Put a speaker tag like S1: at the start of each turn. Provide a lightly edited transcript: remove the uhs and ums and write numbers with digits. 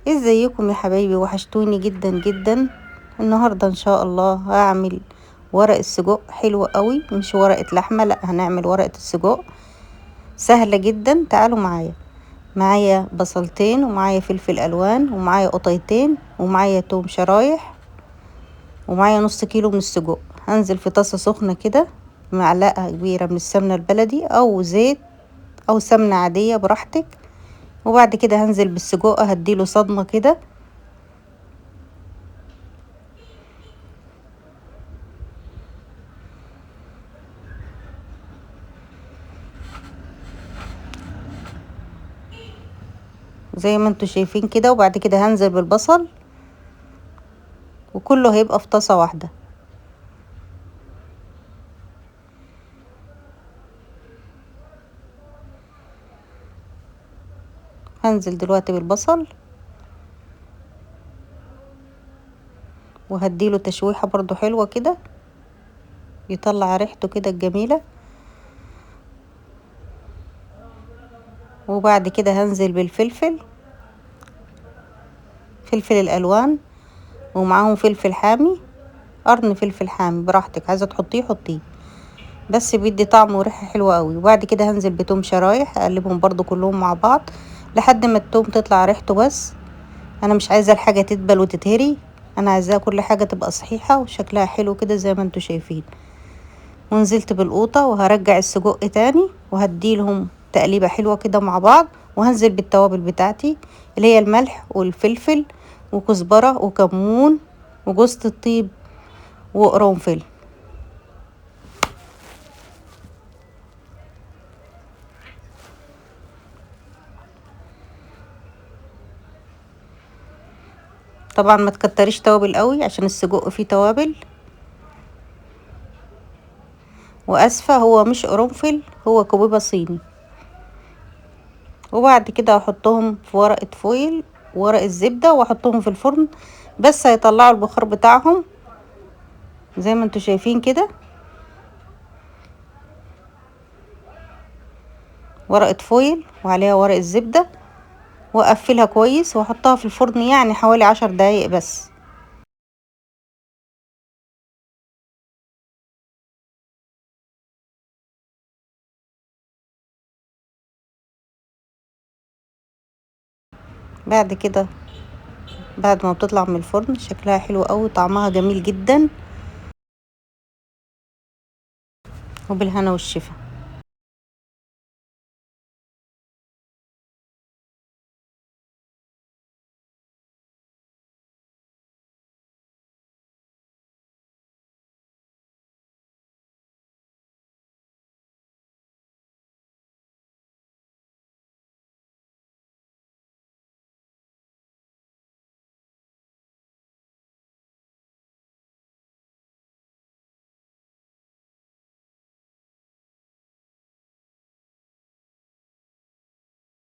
S1: ازيكم يا حبايبي؟ وحشتوني جدا جدا. النهاردة ان شاء الله هعمل ورق السجق حلو قوي، مش ورقة لحمة، لا هنعمل ورقة السجق سهلة جدا. تعالوا معايا. معايا بصلتين ومعايا فلفل الوان ومعايا قطيتين ومعايا توم شرايح ومعايا نص كيلو من السجق. هنزل في طاسة سخنة كده معلقة كبيرة من السمنة البلدي او زيت او سمنة عادية براحتك، وبعد كده هنزل بالسجق هديله صدمة كده. زي ما انتوا شايفين كده. وبعد كده هنزل بالبصل وكله هيبقى في طاسة واحدة. هنزل دلوقتي بالبصل وهديله تشويحة برضو حلوة كده، يطلع ريحته كده الجميلة. وبعد كده هنزل بالفلفل، فلفل الألوان، ومعاهم فلفل حامي، قرن فلفل حامي براحتك، عايزة تحطيه حطيه، بس بيدي طعم وريحة حلوة قوي. وبعد كده هنزل بتوم شرايح، اقلبهم برضو كلهم مع بعض لحد ما التوم تطلع ريحته. بس انا مش عايزة الحاجة تدبل وتتهري، انا عايزاها كل حاجة تبقى صحيحة وشكلها حلو كده زي ما انتوا شايفين. ونزلت بالقوطة وهرجع السجق تاني وهديلهم تقليبة حلوة كده مع بعض. وهنزل بالتوابل بتاعتي اللي هي الملح والفلفل وكزبرة وكمون وجوزة الطيب وقرنفل. طبعا ما تكتريش توابل قوي عشان السجق فيه توابل. واسفة هو مش قرنفل، هو كوبيبة صيني. وبعد كده هحطهم في ورقة فويل ورق الزبدة واحطهم في الفرن، بس هيطلعوا البخار بتاعهم زي ما انتوا شايفين كده. ورقة فويل وعليها ورق الزبدة، واقفلها كويس واحطها في الفرن يعني حوالي 10 دقايق بس. بعد كده بعد ما بتطلع من الفرن شكلها حلو قوي، طعمها جميل جدا، وبالهنا والشفا.